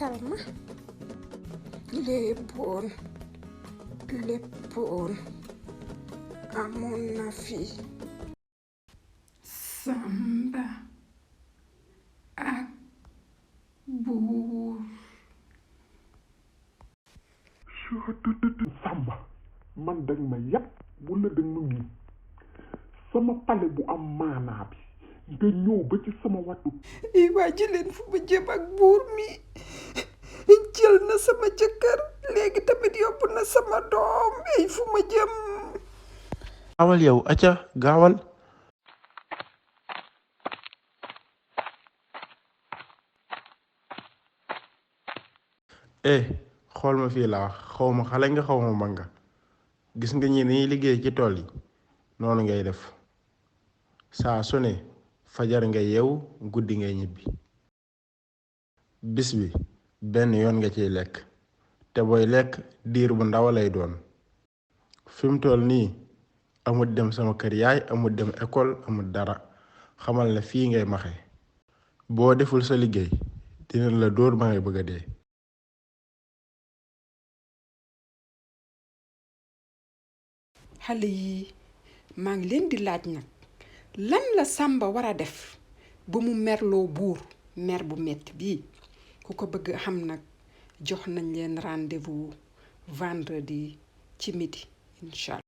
seetal ma léppoon amoon na fi Samba ak Buur. Samba man dañ ma yàpp wala dañ ma miin sama pale bu am maanaa bi nga ñëw ba ci sama wattu waa jëleen fu ma jëm ak buur mi jël na sama jëkkër léegi tamit yóbbu na sama doom fu ma jëm. gaawal yow acca gaawal. xool ma fii laa wax xaw ma xale nga xaw ma mag nga gis nga ñi ni liggéey ci tool yi noonu ngay def saa su ne fajar nga yeewu guddi ngay ñibbi bis bi benn yoon nga ciy lekk te booy lekk diir bu ndaw lay doon fi mu toll nii amul dem sama kër yaay amul dem école amul dara xamal ne fii ngay maxe boo deful sa liggéey dina la dóor ba ngay bëgg a dee. xale yi maa ngi leen di laaj nag lan la Samba war a def ba mu merloo buur mer bu metti bii ku ko bëgg xam nag jox nañ leen rendez-vous vendredi ci midi incha allah.